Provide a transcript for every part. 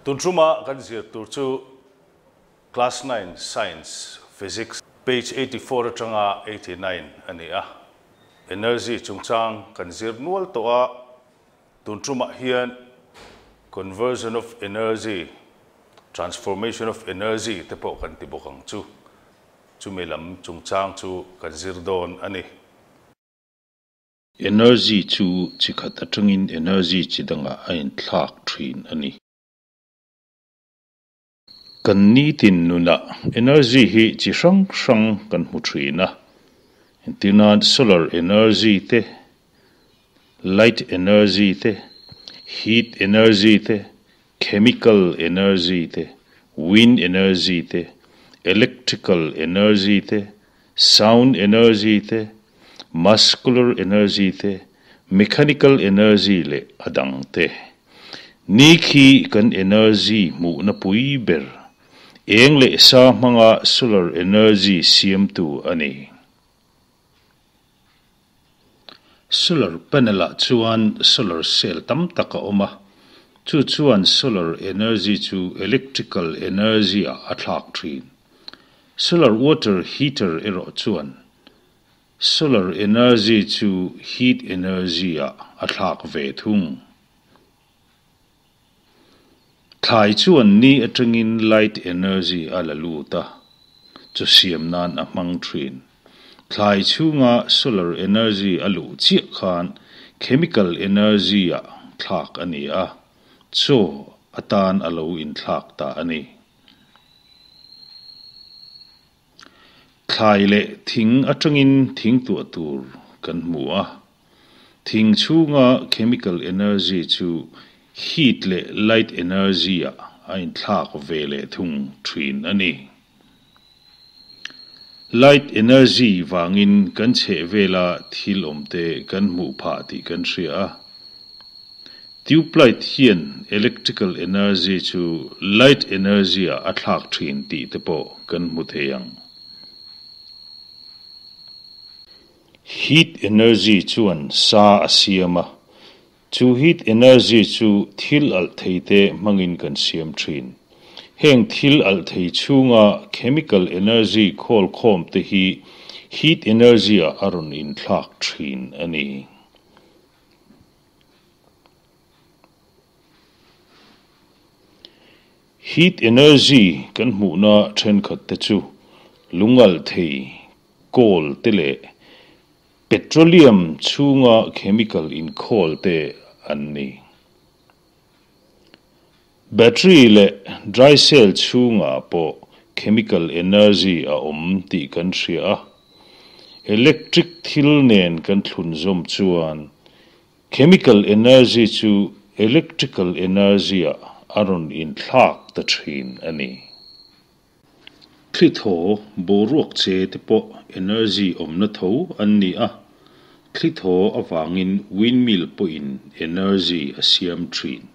Tun tuma kan zir tur chu Class 9 Science Physics page 84 atanga 89 a ni a. Energy chungchang kan zir nual tawh a, tun tumah hian conversion of energy, transformation of energy te pawh kan ti bawk ang chu. Chumi lam chungchang chu kan zir dawn a ni. Energy chu chi khat atangin energy chi dangah a inthlak thin a ni. Kan nitin nunah energy hi chi hrang hrang kan hmu thin a. Entirnan solar energy te, light energy te, heat energy te, chemical energy te, wind energy te, electrical energy te, sound energy te, muscular energy te, mechanical energy leh a dang te. Ni khi kan energy hmuhna pui ber, eng leh sa hmanga solar energy siamtu a ni. Solar panel ah chuan solar cell tam tak a awm a, chu chuan solar energy chu electrical energy ah a thlak thin. Solar water heater erawh chuan solar energy chu heat energy ah a thlak ve thung. Thlai chuan ni atangin light energy a la lut a, chu siam nan a hmang thin. Thlai chhunga solar energy a luh chiah khan chemical energy ah thlak a ni a, chaw atan a lo inthlak ta a ni. Thlai leh thing atangin thing tuah tur kan hmu a. Thing chhunga chemical energy chu heat leh light energy ah a inthlak ve leh thung thin a ni. Light energy vangin kan chheh vela thil awm te kan hmuh phah tih kan hria a. Tube light hian electrical energy chu light energy ah a thlak thin tih te pawh kan hmu thei ang. Heat energy chuan sa a siam a, chu heat energy chu thil alh thei te hmangin kan siam thin. Heng thil alh thei chhunga chemical energy khawl khawm te hi heat energy ah a rawn inthlak thin a ni. Heat energy kan hmuhna thenkhat te chu lungalh thei, coal te leh petroleum chhunga chemical inkhawl te an ni. Battery leh dry cell chhungah pawh chemical energy a awm tih kan hria a. Electric thil nen kan thlun zawm chuan chemical energy chu electrical energy ah a rawn inthlak ta thin a ni. Thli thaw boruak che te pawh energy awmna tho an ni a, thli thaw avangin windmill pawhin energy a siam thin.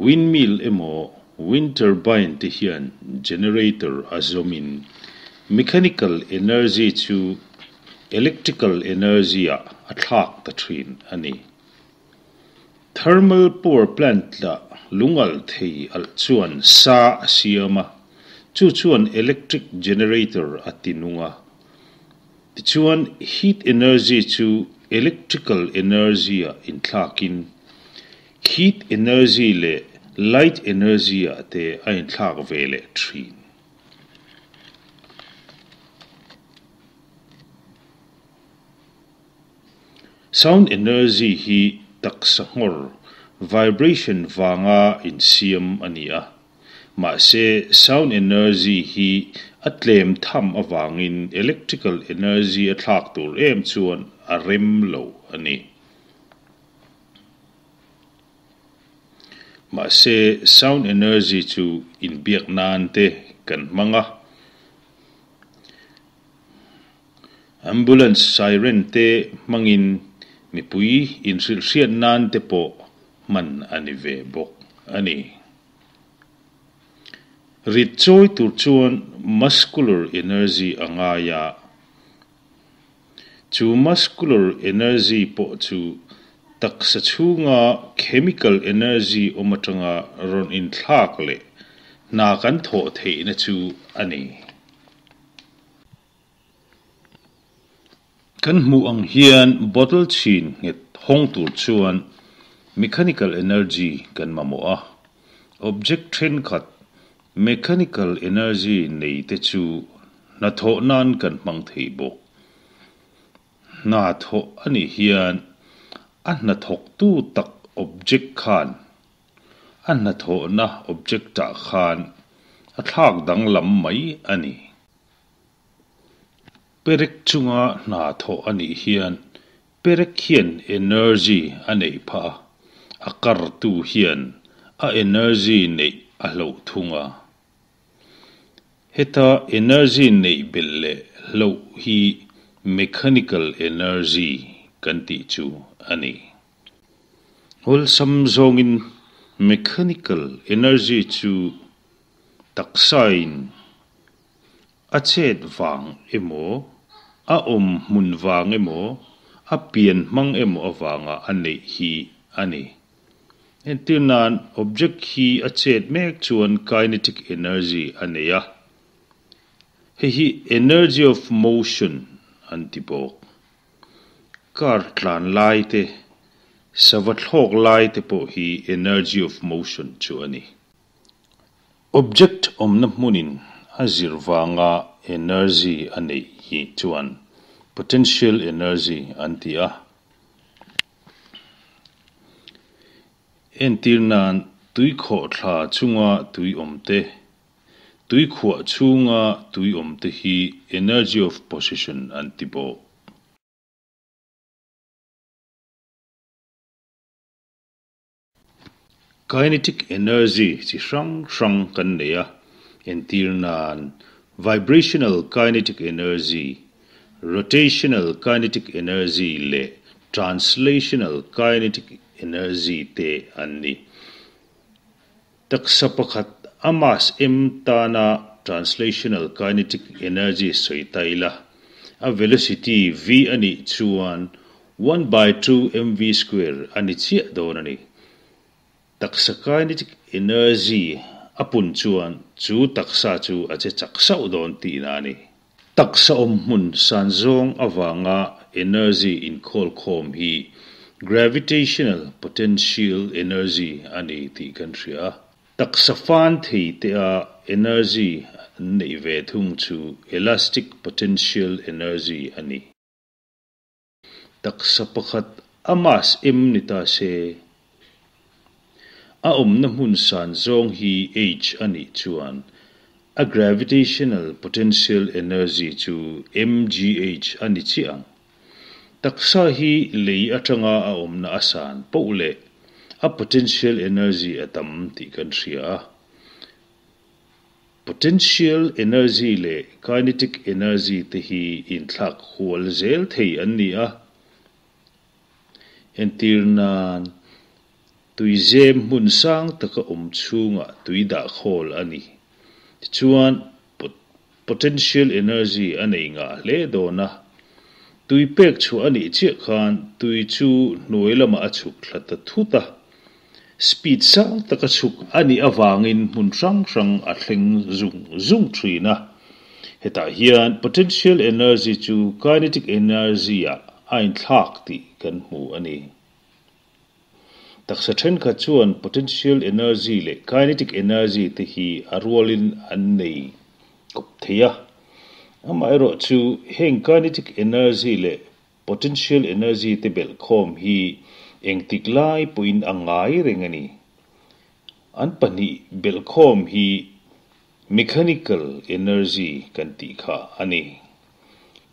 Windmill emaw wind turbine te hian generator a zawmin mechanical energy chu electrical energy ah a thlak ta thin a ni. Thermal power plant lah lungalh thei alh chuan sa a siam a, chu chuan electric generator a ti nung a. Tichuan heat energy chu electrical energy ah inthlakin heat energy leh light energy ah te a inthlak ve leh thin. Sound energy hi taksa nghawr, vibration, vanga insiam a ni a. Mahse, sound energy hi a tlem tham avangin electrical energy a thlak tur em chuan a rem lo a ni. Mahse, sound energy chu inbiak nan te kan hmang a. Ambulance siren te hmangin mipui inhrilhhriat nan te pawh hman a ni ve bawk a ni. Rit chawi tur chuan muscular energy a ngai a, chu muscular energy pawh chu Taksa chhunga chemical energy awm atanga rawn inthlak leh hna kan thawh theihna chu a ni. Kan hmuh ang hian bottle chhin nghet hawng tur chuan mechanical energy kan mamawh a. Object thenkhat mechanical energy nei te chu hnathawh nan kan hmang thei bawk. Hna thawh a nih hian a hnathawktu tak object khan a hnathawhna object-ah khan a thlak danglam mai a ni. Perek chunga hna thawh a nih hian perek hian energy a neih phah a, a kartu hian a energy neih a hloh thung a. Heta energy neih belh leh hloh hi mechanical energy kan tih chu a ni. Awlsam zawngin mechanical energy chu taksain a chet vang emaw, a awm hmun vang emaw, a pian hmang emaw avanga a neih hi a ni. Entir nan, object hi a chet mek chuan kinetic energy a nei a, hei hi energy of motion an ti bawk. Car tlan lai te, sava thlawk lai te pawh hi energy of motion chu a ni. Object awmna hmunin a zir vanga energy a neih hi chuan potential energy an ti a. Entir nan tui khawhthla chunga tui awm te, tui khuah chhunga tui awm te hi energy of position an ti bawk. Kinetic energy chi hrang hrang kan nei a, entir nan vibrational kinetic energy, rotational kinetic energy leh translational kinetic energy te an ni. Taksa pakhat a mass em tana translational kinetic energy sawi ta ila, a velocity v a nih chuan 1/2 mv square a ni chiah dawn a ni. Taksa kinetic energy a pun chuan chu taksa chu a che chak sauh dawn tihna a ni. Taksa awm hmun san zawng avanga energy inkhawl khawm hi gravitational potential energy a ni tih kan hria a. Taksa fan thei te a energy an neih ve thung chu elastic potential energy a ni. Taksa pakhat a mass em ni ta se, a awmna hmun san zawng hi h a nih chuan a gravitational potential energy chu mgh a ni chiah ang. Taksa hi lei atanga a awmna a san poh leh a potential energy a tam tih kan hria a. Potential energy leh kinetic energy te hi inthlak hual zel thei an ni a. Entir nan, tuizem hmun sang taka awm chhungah tui dah khawl a ni. Tichuan, potential energy a nei ngah hle dawn a. Tui pek chhuah a nih chiah khan tui chu hnuai lamah a chhuk thla ta thut a. Speed sang taka chhuk a nih avangin hmun hrang hrang a thleng zung zung thin a. Hetah hian potential energy chu kinetic energy-ah a inthlak tih kan hmu a ni. Taksa thenkhat chuan potential energy leh kinetic energy te hi a rualin an nei kawp thei a. Amaherawhchu heng kinetic energy leh Potential energy te belhkhawm hi engtik lai pawhin a ngai reng a ni. An pahnih belhkhawm hi mechanical energy kan tih kha a ni.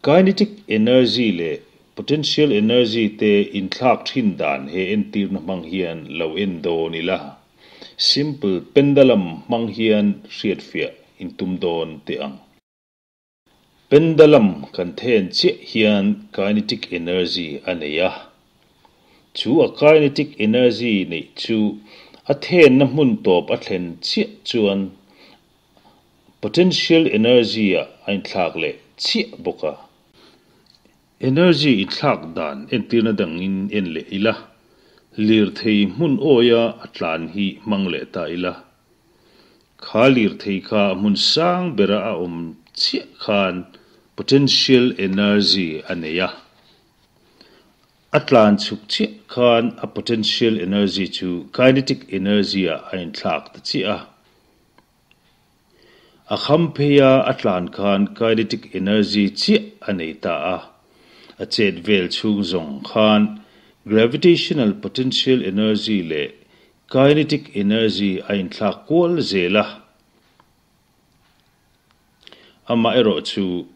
Kinetic energy leh potential energy te inthlak thin dan he entirna hmang hian lo en dawn ila, simple pendulum hmang hian hriatfiah intum dawn teh ang. Pendulum kan then chiah hian kinetic energy a nei a. Chu a kinetic energy neih chu a thenna hmun tawp a thlen chiah chuan potential energy ah a inthlak leh chiah bawk a. Energy inthlak dan entirna dangin en leh ila. Lirthei hmun awia a tlan hi hmang leh ta ila. Kha lirthei kha hmun sang bera a awm chiah khan potential energy a nei a. A tlan chhuk chiah khan a potential energy chu kinetic energy ah a inthlak ta chiah a. A kham pheia a tlan khan kinetic energy chiah a nei ta a. A chet vel chhung zawng khan gravitational potential energy leh kinetic energy a inthlak kual zel a. Amaherawhchu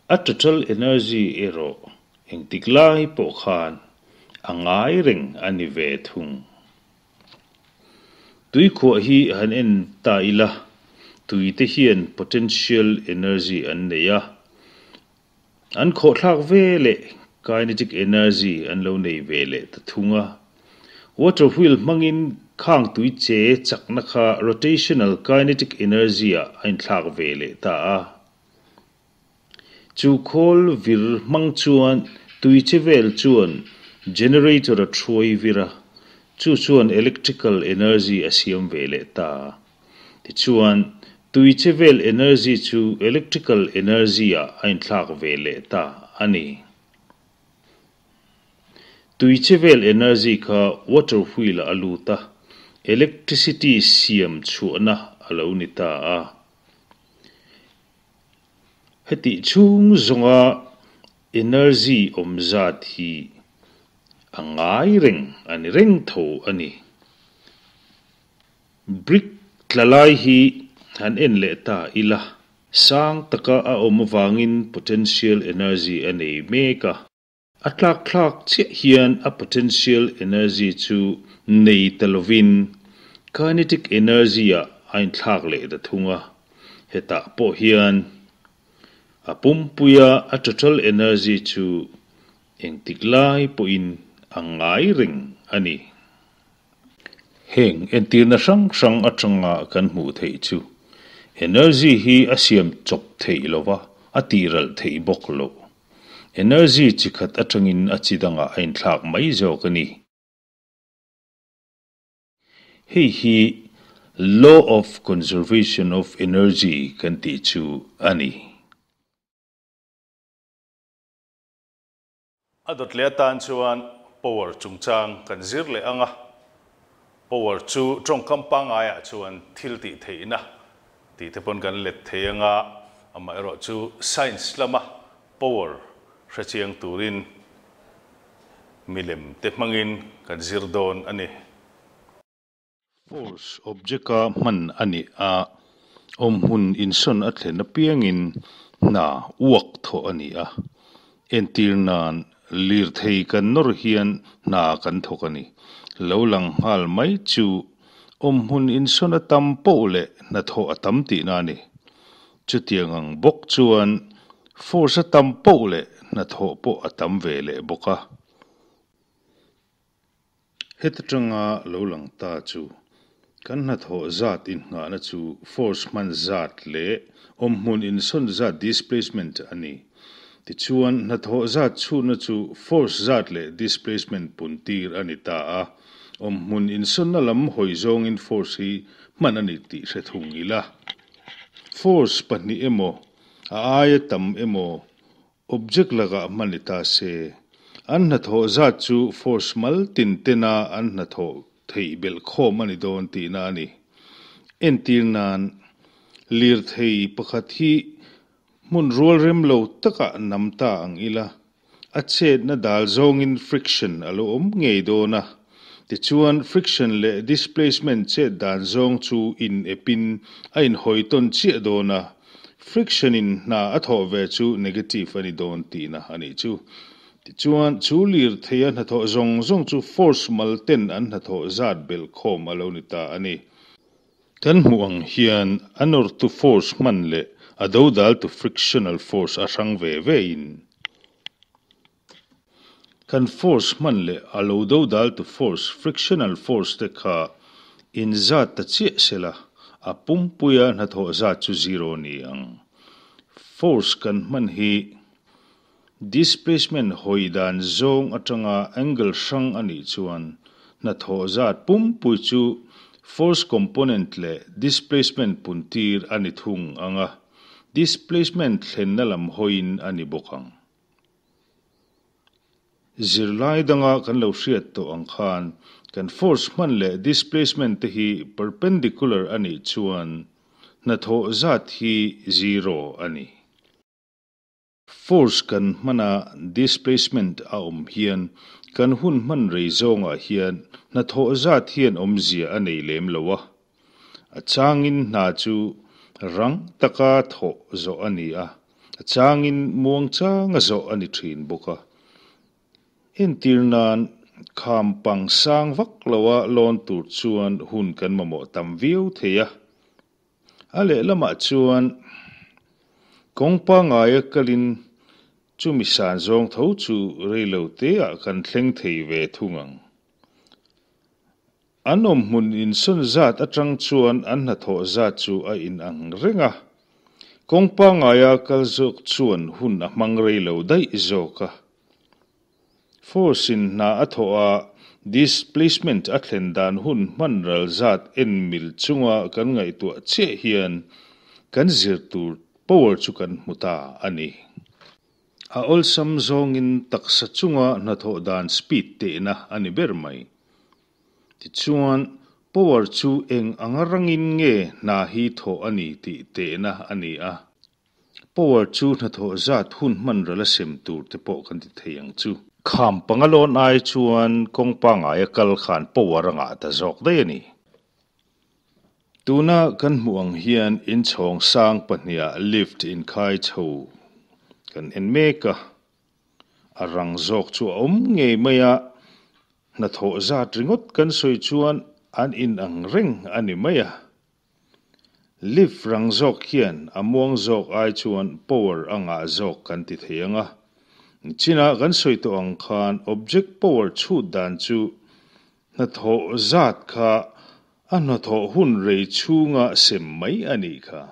a total energy erawh engtik lai pawh khan a ngai reng a ni ve thung. Tuikhuah hi han en ta ila, tuite hian potential energy an nei a, an khawhthlak ve leh kinetic energy an lo nei ve leh ta thung a. Water wheel hmangin khang tui che chakna kha rotational kinetic energy ah a inthlak ve leh ta a. Chu khawl vir hmang chuan tui che vel chuan generator a thuai vir a, chu chuan electrical energy a siam ve leh ta. Tichuan, tui che vel energy chu electrical energy ah a inthlak ve leh ta a ni. Tui che vel energy kha water wheel ah a lut a, electricity siam chhuahna a lo ni ta a. Hetih chhung zawnga energy awm zat hi a ngai reng a ni reng tho a ni. Brick tla lai hi han en leh ta ila, sang taka a awm avangin potential energy a nei mek a. A tlakthlak chiah hian a potential energy chu nei ta lovin kinetic energy-ah a inthlak leh ta thung a. Hetah pawh hian a pumpuia a total energy chu engtik lai pawhin a ngai reng a ni. Heng entirna hrang hrang atanga kan hmuh theih chu energy hi a siam chawp theih lova, a tihral theih bawk loh. Energy chi khat atangin a chi dangah a inthlak mai zawk a ni. Hei hi Law of Conservation of Energy kan tih chu a ni. A dawt leh atan chuan power chungchang kan zir leh ang a. Power chu tawngkam pangaiah chuan thil tih theihna tih te pawn kan let thei ang a, amaherawh chu science lama power hrechiang turin milem te hmangin kan zir dawn a ni. Force object-a hman a nih a, awmhmun insawn a thlen apiangin hna uak thawh a ni a. Entir nan, lirthei kan nawr hian hna kan thawk a ni. Lo lang nghal mai chu awmhmun insawn a tam poh leh hnathawh a tam tihna a ni. Chutiang ang bawk chuan force a tam poh leh hnathawh pawh a tam ve leh bawk a. Heta tanga lo lang ta chu kan hnathawh zat innghahna chu force hman zat leh awmhmun insawn zat displacement a ni. Tichuan, hnathawh zat chhutna chu force zat leh displacement pun tir a ni ta a, awmhmun insawnna lam hawi zawngin force hi hman a ni tih hre thung ila. Force pahnih emaw, a aia tam emaw Object lakah hman ni ta se, an hnathawh zat chu force mal tin tena an hnathawh theih belh khawm a ni dawn tihna a ni. Entir nan, lirthei pakhat hi hmun rual rem lo takah nam ta ang ila, a chetna dal zawngin friction a lo awm ngei dawn a. Tichuan, friction leh displacement chet dan zawng chu in epin a inhawi tawn chiah dawn a, Friction in hna a thawh ve chu negative a ni dawn tihna a nih chu. Tichuan, chu lirtheia hnathawh zawng zawng chu force mal ten an hnathawh zat belh khawm a lo ni ta a ni. Kan hmuh ang hian a nawrtu force hman leh a dodaltu frictional force a hrang ve ve in kan force hman leh a lo dodaltu force, frictional force, te kha inzat ta chiah sela, a pumpuia hnathawh zat chu zero ni ang. Force kan hman hi displacement hawi dan zawng atanga angle hrang a nih chuan Hnathawh zat pumpui chu force component leh displacement puntir a ni thung ang a, displacement thlenna lam hawiin a ni bawk ang. Zirlai danga kan lo hriat tawh ang khan kan force hman leh displacement te hi perpendicular a nih chuan hnathawh zat hi zero a ni. Force kan hmana displacement a awm hian kan hun hman rei zawngah hian hnathawh zat hian awmzia a nei lem lo a. A changin hna chu rang taka thawh zawh a ni a, a changin muangchanga zawh a ni thin bawk a. Entir nan kham pang sang vak loa lawn tur chuan hun kan mamawh tam viau thei a. A lehlamah chuan kawng pangaia kalin chumi san zawng tho chu reilo teah kan thleng thei ve thung ang. An awmhmun insawn zat atang chuan an hnathawh zat chu a inang reng a, kawng pangaia kal zawk chuan hun a hmang reilo daih zawk a. Force in hna a thawh a, displacement a thlen dan hun hman ral zat en mil chunga kan ngaihtuah chiah hian kan zir tur power chu kan hmu ta a ni. A awlsam zawngin taksa chunga hnathawh dan speed tehna a ni ber mai. Tichuan, power chu eng anga rangin nge hna hi thawh a ni tih tehna a ni a. Power chu hnathawh zat hun hman ral a sem tur te pawh kan ti thei ang chu. Kham panga lawn ai chuan kawng pangaia kal khan power a ngah ta zawk daih a ni. Tuna kan hmuh ang hian inchhawng sang pahniha lift inkhai chho kan en mek a, a rang zawk chu a awm ngei mai a, hnathawh zat ringawt kan sawi chuan an inang reng a ni mai a. Lift rang zawk hian a muang zawk ai chuan power a ngah zawk kan ti thei ang a. Chinah kan sawi tawh ang khan object power chhut dan chu hnathawh zat kha a hnathawh hun rei chhunga sem mai a nih kha.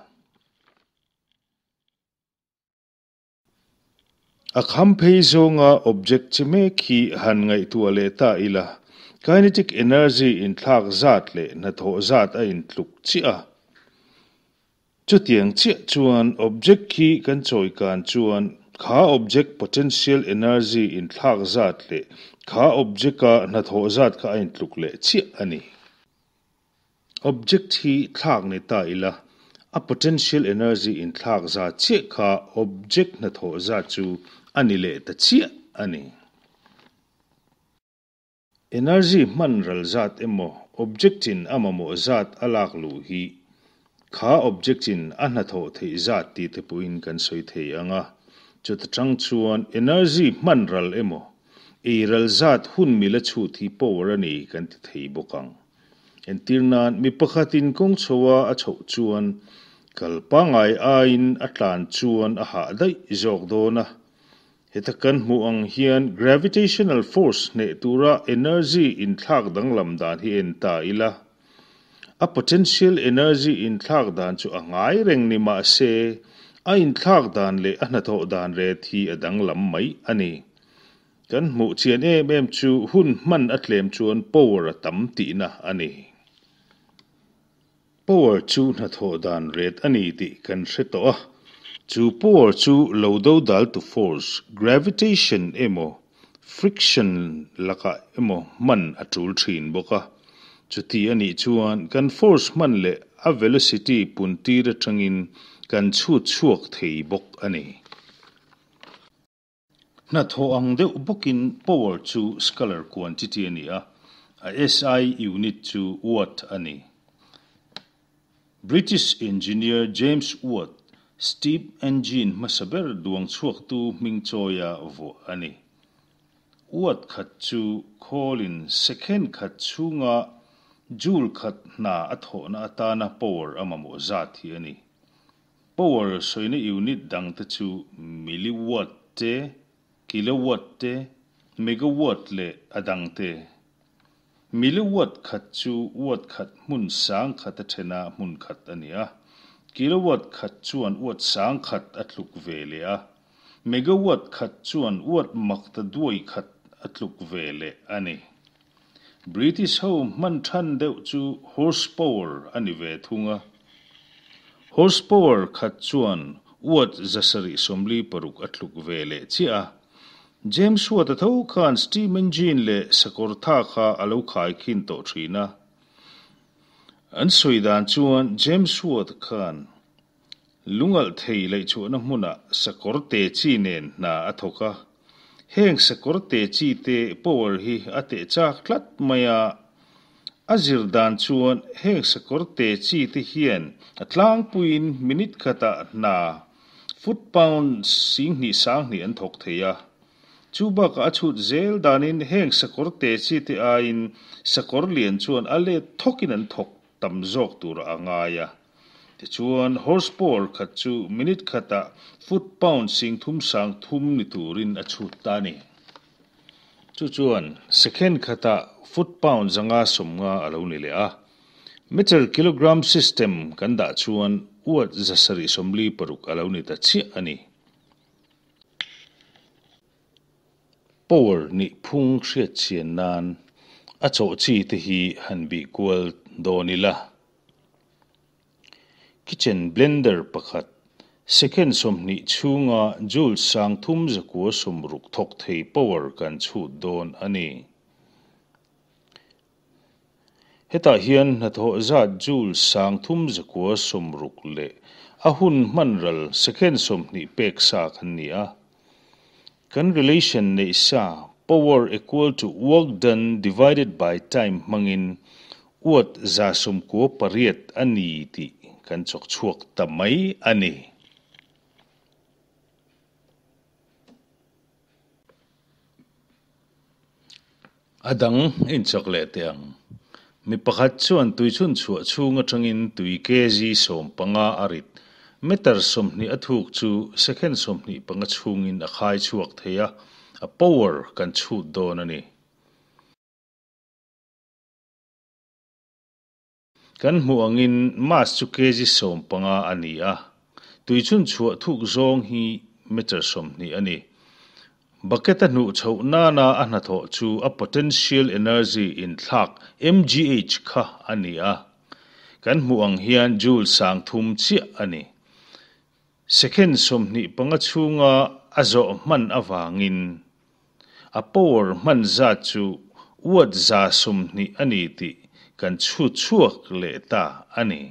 A kham phei zawnga object chi mek hi han ngaihtuah leh ta ila, kinetic energy inthlak zat leh hnathawh zat a intluk chiah a. Chutiang chiah chuan object khi kan chawi kan chuan kha object potential energy inthlak zat leh kha object-a hnathawh zat kha a intluk leh chiah a ni. Object hi thlak ni ta ila, a potential energy inthlak zat chiah kha object hnathawh zat chu a ni leh ta chiah a ni. Energy hman ral zat emaw object in a mamawh zat a lak luh hi kha object in a hnathawh theih zat tih te pawhin kan sawi thei ang a, chuta tang chuan energy hman ral emaw ei ral zat hun mila chhut hi power a ni kan ti thei bawk ang. Entir nan, mi pakhatin kawng chhoa a chhoh chuan kal pangngai aiin a tlan chuan a hah daih zawk dawn a. Heta kan hmuh ang hian gravitational force hneh tura energy inthlak danglam dan hi en ta ila. A potential energy inthlak dan chu a ngai reng ni mah se, a inthlak dan leh a hnathawh dan ret hi a danglam mai a ni. Kan hmuh chian em em chu hun hman a tlem chuan power a tam tihna a ni. Power chu hnathawh dan ret a ni tih kan hre tawh a, chu power chu lo do dal tu force, gravitation emaw friction lakah emaw hman a tul thin bawk a. Chuti a nih chuan kan force hman leh a velocity pun tir atangin kan chhut chhuak thei bawk a ni. Hnathawh ang deuh bawkin power chu scalar quantity a ni a, a SI unit chu watt a ni. British engineer James Watt steam engine hmasa ber duang chhuaktu hming chawia vuah a ni. Watt khat chu khawlin second khat chhunga joule khat hna a thawhna atana power a mamawh zat hi a ni. Power sawina unit dang te chu milliwatt te, kilowatt te, megawatt leh a dang te. Milliwatt khat chu watt khat hmun sang khat a thena hmun khat a ni a, kilowatt khat chuan watt sang khat a tluk ve leh a, megawatt khat chuan watt mak ta duai khat a tluk ve leh a ni. British ho hman than deuh chu horsepower a ni ve thung a. Horsepower khat chuan watt 746 a tluk ve leh chiah a. James Watt-a tho khan steam engine leh sakawr tha kha a lo khaikhin tawh thin a. An sawi dan chuan James Watt khan Lungalh thei laihchhuahna hmunah sakawr te chi nen hna a thawk a. Heng sakawr te chi te power hi a teh chak tlat mai a. A zir dan chuan heng sakawr te chi te hian a tlangpuiin minute khatah hna foot pound 20 20 an thawk thei a. Chu bakah a chhut zel danin heng sakawr te chi te aiin sakawr lian chuan a let thawkin an thawk tam zawk turah a ngai a. Tichuan, horsepower khat chu minute khatah foot pound 30 30 ni turin a chhut ta a ni. Chu chuan second khatah foot pound 550 a lo ni leh a. Meter kilogram system kan dah chuan watt 746 a lo ni ta chiah a ni. Power nih phung hriat chian nan a chawh chi te hi han bih kual dawn ila. Kitchen blender pakhat second 20 chhunga joule 3960 thawk thei power kan chhut dawn a ni. Hetah hian hnathawh zat joule 3960 leh a hun hman ral second 20 pek sa kan ni a. Kan relation nei sa power equal to work done divided by time hmangin watt 98 a ni tih kan chawk chhuak ta mai a ni. A dang inchak leh teh ang. Mi pakhat chuan tuichhun chhuah chhung atangin tui kg 15 a rit meter 20 a thuk chu second 25 chhungin a khai chhuak thei a, a power kan chhut dawn a ni. Kan hmuh angin mass chu kg 15 a ni a, tuichhun chhuah thuk zawng hi meter 20 a ni. Bucket a hnuh chhoh nana a hnathawh chu a potential energy inthlak mgh kha a ni a. Kan hmuh ang hian joule 30 chiah a ni. Second 25 chhunga a zawh hman awangin a power hman zat chu watt 120 a ni tih kan chhut chhuak leh ta a ni.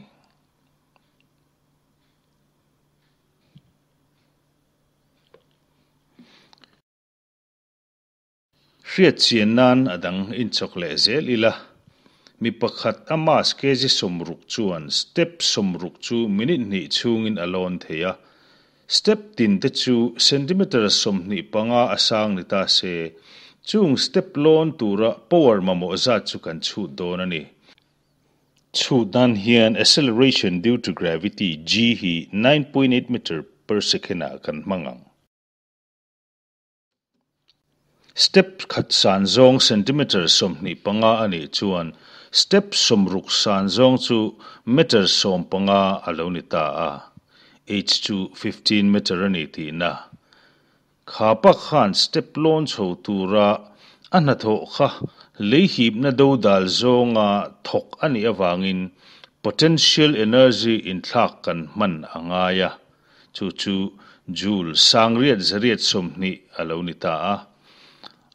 Hriat chian nan a dang inchawk leh zel ila. Mi pakhat a mass kg 60 chuan step 60 chu minute hnih chhungin a lawn thei a. Step tin te chu centimeter 25 a sang ni ta se, chung step lawn tura power mamawh zat chu kan chhut dawn a ni. Chhut nan hian acceleration due to gravity g hi 9.8 meter per second ah kan hmang ang. Step khat san zawng centimeter 25 a nih chuan step 60 san zawng chu meter 15 a lo ni ta a. H chu 15 meter a ni tihna. Kha pa khan step lawn chho tura a hnathawh kha leihipna do dal zawnga thawk a nih awangin potential energy inthlak kan hman a ngai a. Chu chu joule 820 a lo ni ta a.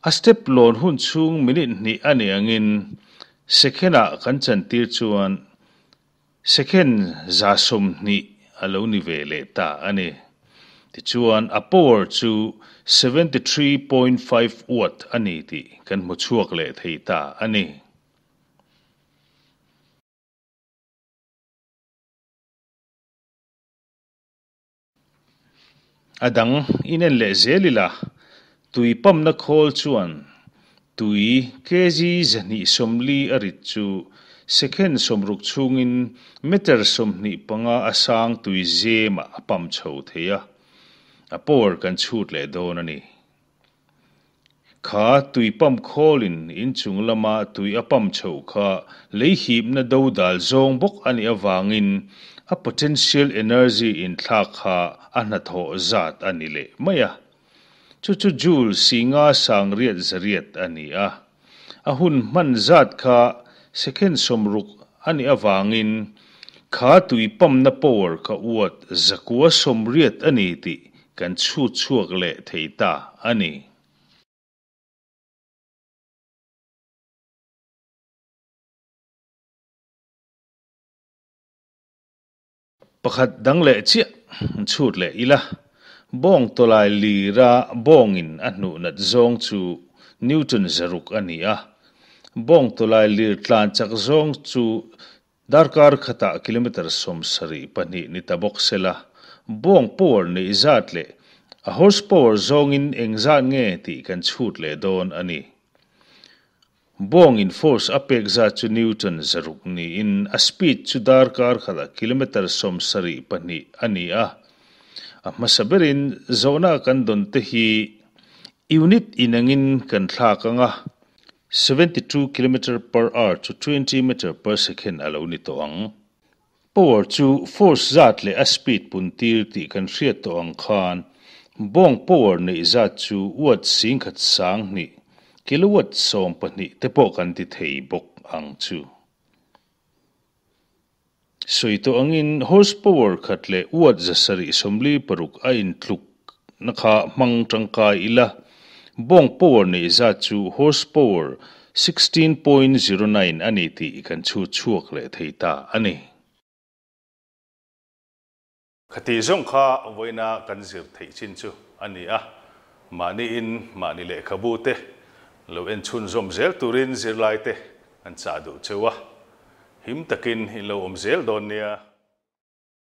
A step lawn hun chhung minute hnih a ni angin second ah kan chantir chuan second 120 a lo ni ve leh ta a ni. Tichuan a power chu 73.5 watt a ni tih kan hmu chhuak leh thei ta a ni. A dang inen leh zel ila, tui pamna khawl chuan tui kg 240 a rit chu second 60 chhungin meter 25 a sang tui zemah a pam chho thei a. A power kan chhut leh dawn a ni. Kha tui pam khawlin inchung lama tui a pam chho kha leihipna do dal zawng bawk a nih awangin a potential energy inthlak kha a hnathawh zat a ni leh mai a. Chu chu joule 5 800 a ni a. A hun hman zat kha second 60 a nih avangin kha tui pump-na power kha watt 180 a ni tih kan chhut chhuak leh thei ta a ni. Pakhat dang leh chiah an chhut leh ila, bawng tawlai lira bawngin a hnuh nat zawng chu Newton 600 a ni a, bawng tawlai lir tlan chak zawng chu darkar khatah kilometre 72 ni ta bawk sela, bawng power neih zat leh a horsepower zawngin eng zat nge tih kan chhut leh dawn a ni. Bawngin force a pek zat chu Newton 600 niin a speed chu darkar khatah kilometre 72 a ni a. A hmasa berin zawhna kan dawn te hi unit inangin kan thlak anga 72 kilometre per hour chu 20 metre per second a lo ni tawh ang. Power chu force zat leh a speed puntir tih kan hriat tawh ang khan bawng power neih zat chu watt 10,2 kilowatt 12 te pawh kan ti thei bawk ang chu. Sawi tawh angin horsepower khat leh watt 746 a intluk na kha hmang tangkai ila bawng power neih zat chu horsepower 16.09 a ni tih kan chu chhuak leh thei ta a ni. Khati zawng kha vawiina kan zir theih chin chu a ni a, mahni in mahni lehkhabu te lo en chhunzawm zel turin zirlai te an chah duh cheu a, him takin in lo awm zel dawn nia.